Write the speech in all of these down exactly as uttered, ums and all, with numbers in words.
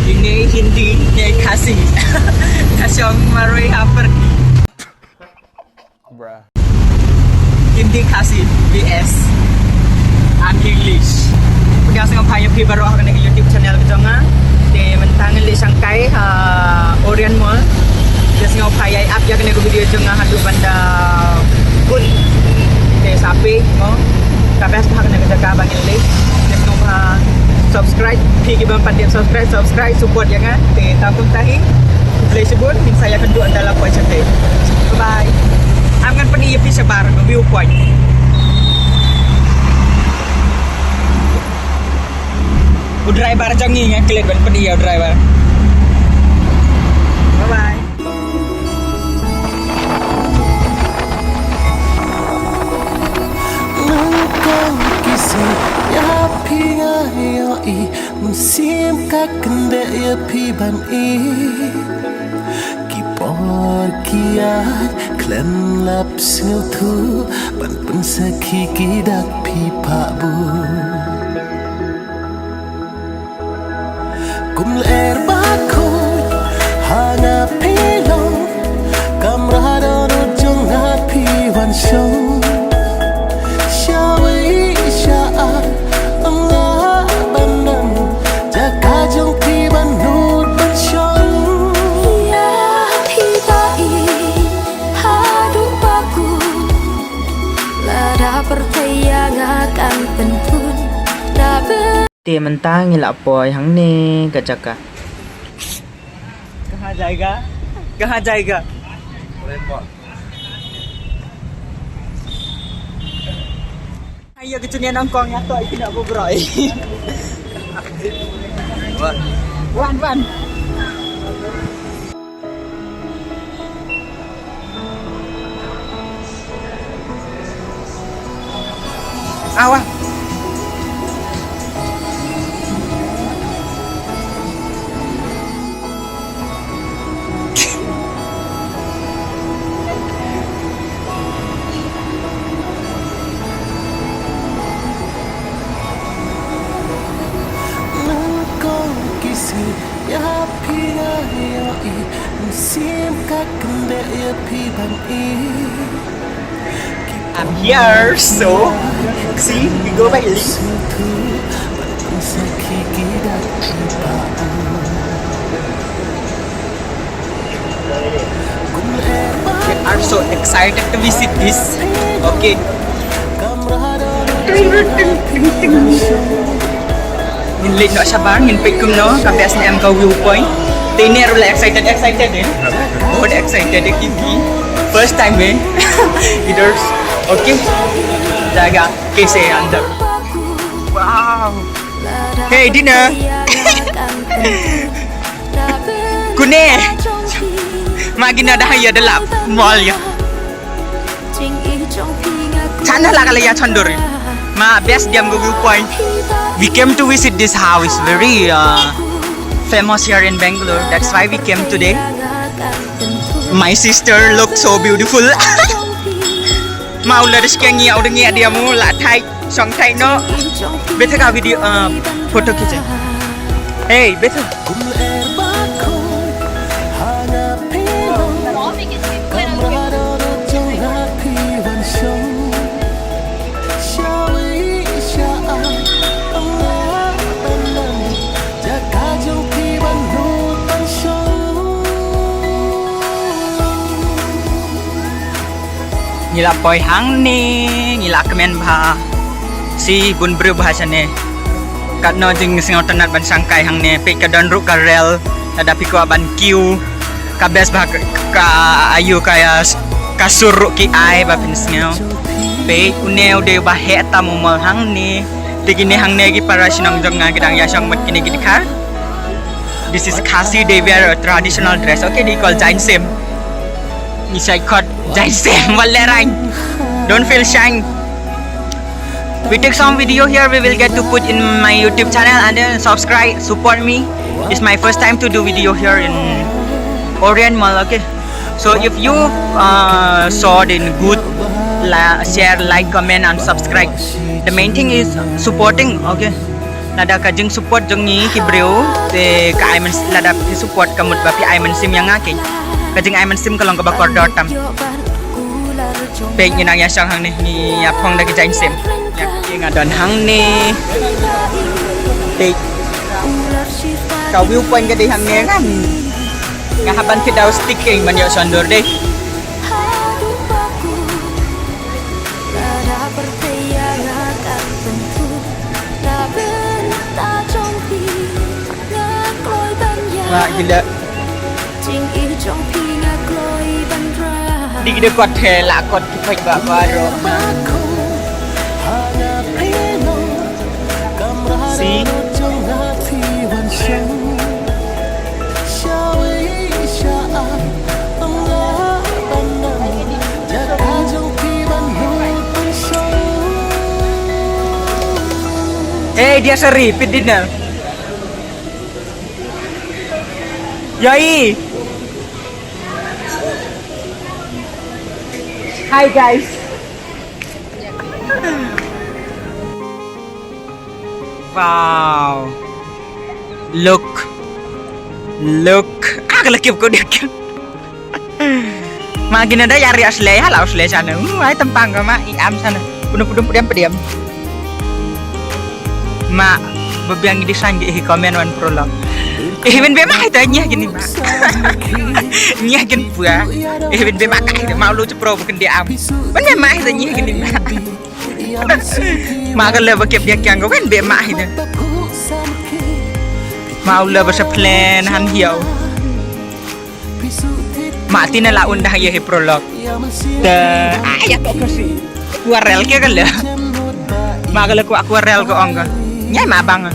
Ngi Hindi, ngi Khasi. Ka shong marwei ha pyrdi. Hindi Khasi B S and English. Pdiang sngewbha ïa phi baroh ha kane ka YouTube channel ka jong nga. Te mynta ngi leit shangkai ha Orion Mall. Pdiang sngewbha ïa ap ïa kane ka video jong nga haduh ban da bun. Te sa phi mo. Ka best bha kane ka jaka ba ngin leit. Pdiang sngewbha subscribe. Phi ki bym pat dep subscribe, subscribe, support ïa nga. Te ta kum ta hi. Khublei shibun, ngin sa ïakynduh ynda la poi shatei. Bye bye. Am ngan pyni ïa phi shabar ka view point. U driver jong ngi, ngan klet ban pyni ïa u driver. Bye bye. Nangta ki sngewthuh ïa phi nga ïohi, mynsiem ka kyndit ïa phi ban ïeit. Ki por ki ïaid khlem lap sngewthuh, ban pynsakhi ki dak phi phah bun. Kum lyer ba khuid ha nga phi long, kamra dohnud jong nga phi wan shong. Sha wei sha ar ym lah ban don, jaka jong phi ba nud ban shong. Ïa phi ba ïeit haduh ba kut, lada pyrthei ïa nga kan pynthut. Da Te mynta ngi la poi hangne ka jaka. Kahan jayega? Kahan jayega? Ayo, ka jingïa nongkong ïa to, ïa kine ba broi. Wan. Wan, wan. Awa. Nangkong ki sngi ïa phi nga ïohi, mynsiem ka kyndit ïa phi ban ïeit. I'm here, so see, we go by link. We are so excited to visit this. Okay. Ngin leit noh shabar, ngin peit kumno ka best ne em ka view point. Te ne ruh la excited, excited eh. Bahut excited eh, kyunki first time eh. Idhar. Okay. Jayega kaise andar. Wow. Hey, Dina. Kune. Magina dah ya dalam mall ya. Chana la kala ya chandur. Ma best diam go viewpoint. We came to visit this house, very uh, famous here in Bangalore. That's why we came today. My sister look so beautiful. Ma u la da shkeng ya u da ngi dia mu la thai shong thai no. Beta ka video uh, photo khiche. Hey, beta. Ngi la poi hangne, ngi la kmen bha. Si bun briew bha shane. Katno jingsngewtynnat ban shangkai hangne, peit ka don ruh ka rel, lada phi kwah ban kiew. Ka best bha ka, ka ayu ka ïa s-, ka sur ruh ki ai ba phin sngew. Peit une u dei uba heh tam u mall hangne. Te kine hangne ki para shnong jong nga ki dang ïa shong mut kine ki dkhar. This is Khasi, they wear a traditional dress. Okay, they call jainsem. Ngi shait khot jainsem, wat lehrain. Don't feel shy. We take some video here, we will get to put in my YouTube channel and then subscribe, support me. It's my first time to do video here in Orion Mall, okay? So if you uh, saw it in good, la- share, like, comment and subscribe. The main thing is supporting, okay? Lada ka jingsupport jong ngi ki briew, te ka ai mynsiem, lada phi support ka mut ba phi ai mynsiem ïa nga, keiñ. Ka jingai mynsiem ka long kaba kordor tam. Peit ngi nang ïa shong hangne, ngi ïa phong da ki jaiñsem. Ïa ki nga don hangne. Peit. Ka viewpoint ka dei hangne kan. Nga hap ban kit da u stick keiñ ban ïoh shondur dei. Wah, gila. Di gida kot he la kot ki phaid ba ba ro. Si. Hey, dia seri, pit dinner. Yoi. Hi guys. Wow. Look. Look. Ah, ka la kip ko dia. Ma gina da yari asle ha la asle sana. Uh, ai tampang ka ma i am sana. Pudum pudum pudum pudum. Ma babiang di sang di hi comment wan prolog. Eh, ben be ma ita nyah gini ma. Nyah gin pua. Eh, ben be ma kai ma lu cepro bukan dia am. Ben be ma ita nyah gini ma. Ma ka le ba kep dia kyang ko ben be ma ita. Ma u le ba sa plan han hiau. Ma tina la un dah ïa hi prolog. Te ah ïa to ka si. Kuarel ke ka le. Ma ka le kuak kuarel ka ong ka. Nyai ma bang.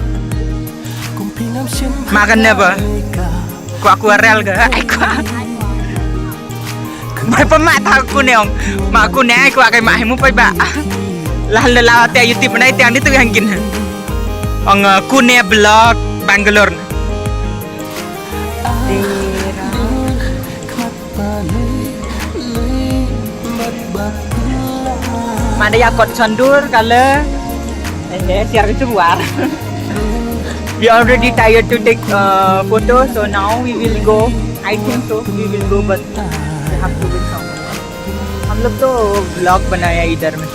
Ma ka ne ba. Kuak kuarel ka. Ai kuak. Bai pa ma ta ku ne ong. Ma ku ne ai kuak kai ma hi mu pai ba. Lah le la te YouTube nai tiang di tu yang gin. Ong uh, ku ne blog Bangalore. Manda ya kot sandur kala. Eh, siar itu luar. We already tired to take uh, photo, so now we will go. I think so, we will go, but we have to wait some. हम लोग तो vlog बनाया इधर में.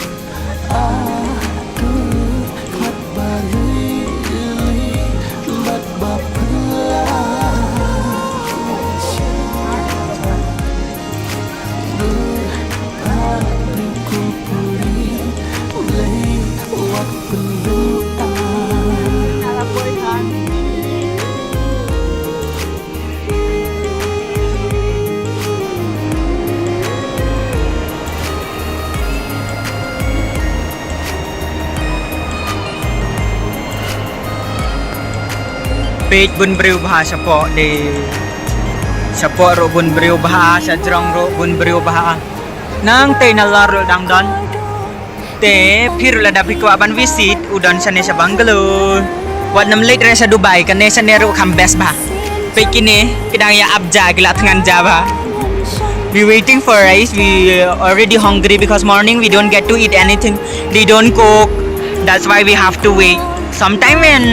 Peit bun briew bha shapoh de. Shapoh ruh bun briew bha, shajrong ruh bun briew bha. Nangtei na lar ruh dang don. Te phi ruh lada phi kwah ban visit u don shane sha Bangalore. Wat nym leit re sha Dubai, kane shane ruh kham best bha. Peit kine ki dang ïa ap ja, ki la thngan ja bha. We waiting for rice. We already hungry because morning we don't get to eat anything. They don't cook. That's why we have to wait. Sometime when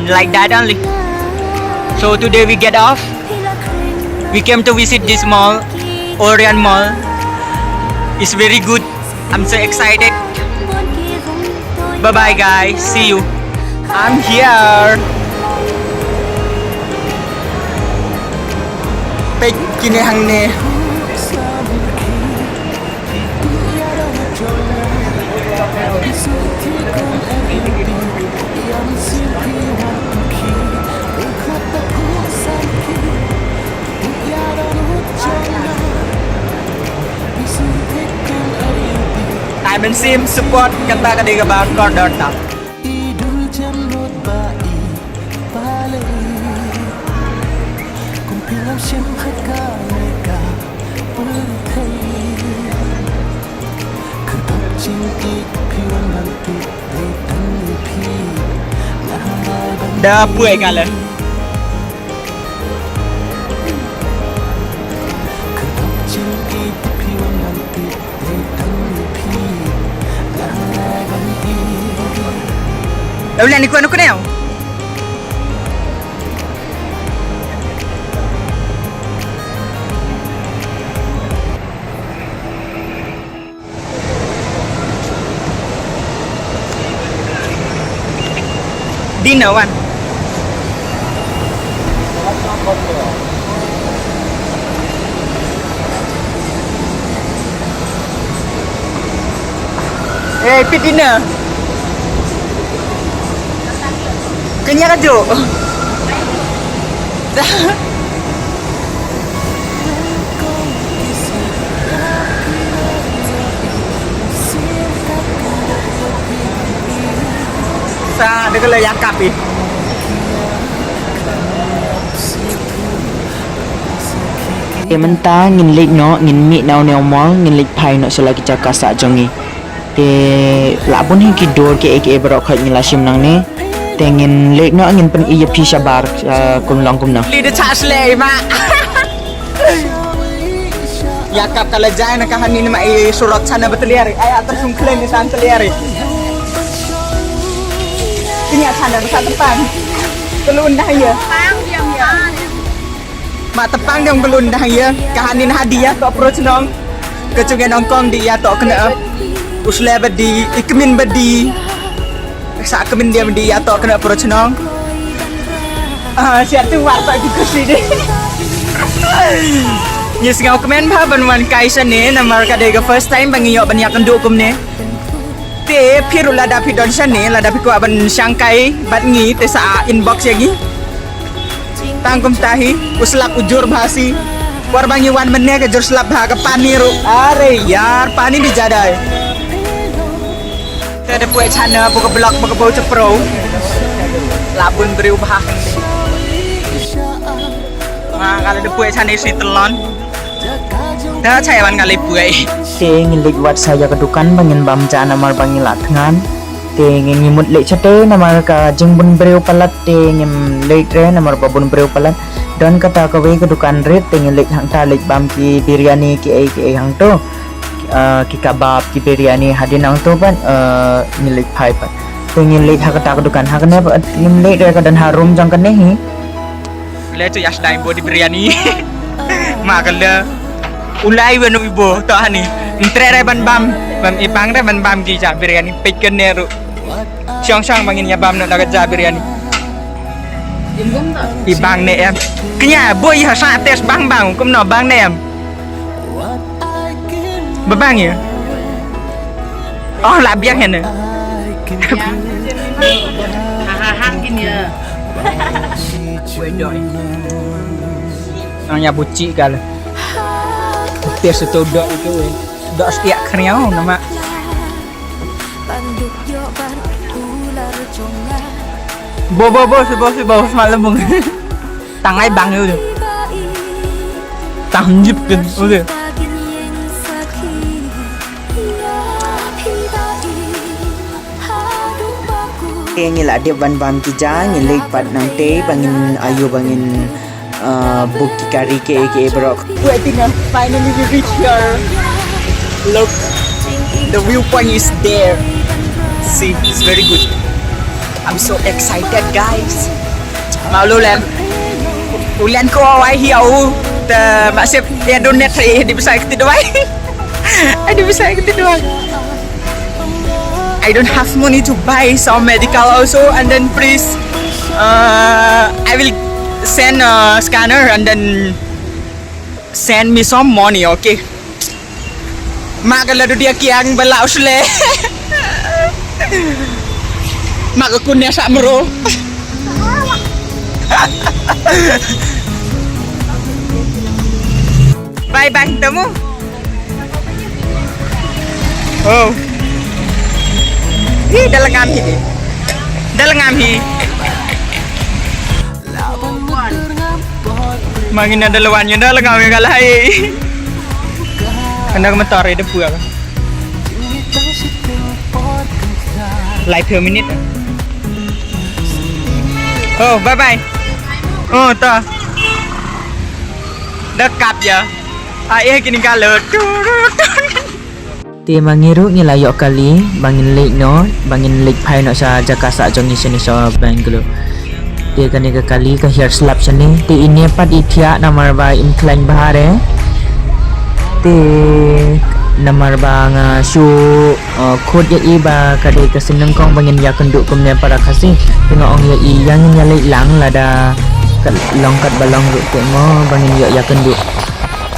like that only. So today we get off. We came to visit this mall, Orion Mall. It's very good. I'm so excited. Bye bye guys. See you. I'm here. Peit kine hangne. Ai mynsiem support kata ka dei kaba kordor tam. Da pue nga le. Dah boleh ni kuat ni kuat ni. No one. Eh, pit dinner. Kenyang aja. Sa, ada kalau yang kapi. Te mynta ngin leit noh, ngin mih na une u mall, ngin leit phai noh sha la ki jaka sah jong ngi. Te la bun hi ki dur kiei kiei baroh khoit ngi la shim nangne. Te ngin leit noh, ngin pyni ïa phi shabar, eh, kum long kumno. Li da chah sleh ma. Ïa kap ka la jai na ka hani na ma i surok chana ba tliar. Ai atar sum khlem ni san tliar. Kñia chana ba sa tepang. Kelun dah ïa. Ma tepang dang belun dah ïa. Ka hani na hadi ïa to pro chnong. Ka chung ïa nongkong di ïa to kena. Usle ba di, ikmin ba di. Sa kmin dia di ïa to kena pro chnong. Ah, siap tu war tak di kursi di. Ngi sngew kmen bha ban wan kai shane namar ka dei ka first time ba ngi ïoh ban ïakynduh kumne. Te phi ruh lada phi don shane, lada phi kwah ban shang kai bad ngi te sa inbox ïa ngi. Tang kumta hi, u slap u jur bha shi. Por ba ngi wan mynne ka jur slap bha ka pani ruh. Are yar, pani di jadai. Te da poi chana ba ka block ba ka bau chapro. La bun briew bha. Nga ka la da poi chana shi telon. Da chai wan ka lei poi. Te ngin leit wad sa ïa ka dukan ba ngin bam ja namar ba ngi la thngan. Te ngin ngi mut leit shatei namar ka jingbun briew palat te ngim leit re namar ba bun briew palat. Don kata kawei ka dukan rit te ngin leit hangta leit bam ki biryani kiei kiei hangto. Ah, ki kabab, ki biryani hadien nangto pat, ah, ngin leit phai pat. Te ngin leit ha kata ka dukan ha kane pat ngim leit re ka don harum jong kane hi. Le tu yas dai bo di biryani. Ma ka le. U lai wen u ibo to hani. Ntre re ban bam. Bam ipang re ban bam ki ja biryani pek kane ruh. Shong shong ba ngin ïa bam na ka ja biryani. Ipang ne em. Kñia boi ha sa test bang bang kumno bang ne em. Ba bang ïa. Oh la biang hene. Ha ha hang kin ïa. Wei doi. Ang ïa buci kal. Tes tu dok itu wei. Dok sekiak kriau nama. Bo bo bo si bo si bo semalam bung. Tangai bang ïa. Tang jip kin. Udah. Te ngi la dep ban bam ki ja, ngi leit pat nangtei ba ngin ïoh ba ngin, uh, book ki kari kiei kiei baroh. Wait, Tina, finally we reach here. Look, the viewpoint is there. See, it's very good. I'm so excited, guys. Malu len. Ulen ko wai hi au. Te masih ya donet hi di besai keti doi. Ai di besai keti doi. I don't have money to buy some medical also, and then please, uh, I will send a scanner and then send me some money, okay? Ma ka la dudia kiang bala usle. Ma ka kunya sa mero. Bye bye temu. Oh. Ih, dalengam hi. Dalengam hi. Mangin ada lawan nya dalengam hi kalai. Kena ke motor ida puak. Lai phew minit. Oh, bye bye. Oh, ta. Dekat ya. Ah, eh kini kalau. Te ma ngi ruh ngi la ïoh kali ba ngin leit noh, ba ngin leit phai noh sha jaka sah jong ngi shane sha Bangalore. Te kane ka kali ka hiar slap shane. Te ine pat i thiah namar ba im khlaiñ bha re. Te Namar ba nga shu uh, khot ïa i ba ka dei ka sien nyngkong ba ngin ïakynduh kumne para Khasi. Te nga ong ïa i ïa ngin ïaleit lang lada ka long kat ba long ruh te mo ba ngin ïoh ïakynduh.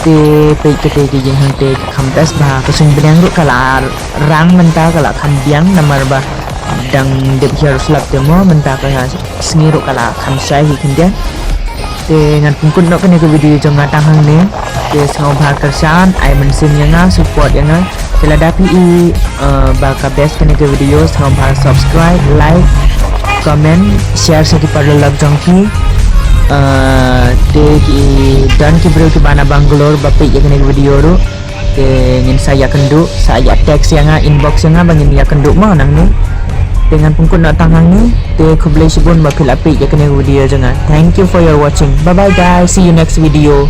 Te peit kata ka jinghangtei kham best ba ka suiñ bneng ruh ka la rang mynta ka la kham biang namar ba dang dep hiar slap te mo mynta ka sngi ruh ka la kham shai hi khyndiat. Te ngan pynkut noh kane ka video jong nga tang hangne. Te sngewbha kyrshan ai mynsiem ïa nga, support ïa nga. Te lada phi i uh, ba ka best kane ka video sngewbha subscribe, like, comment, share sha ki paralok jong phi. Uh, te ki don ki briew kiba na Bangalore ba peit ïa kane ka video ruh. Te ngin sa ïakynduh, sa ïa text ïa nga, inbox ïa nga ba ngin ïakynduh mo nangne. Te ngan pynkut noh tang hangne. Te khublei shibun ba phi la peit ïa kane ka video jong nga. Thank you for your watching. Bye bye guys. See you next video.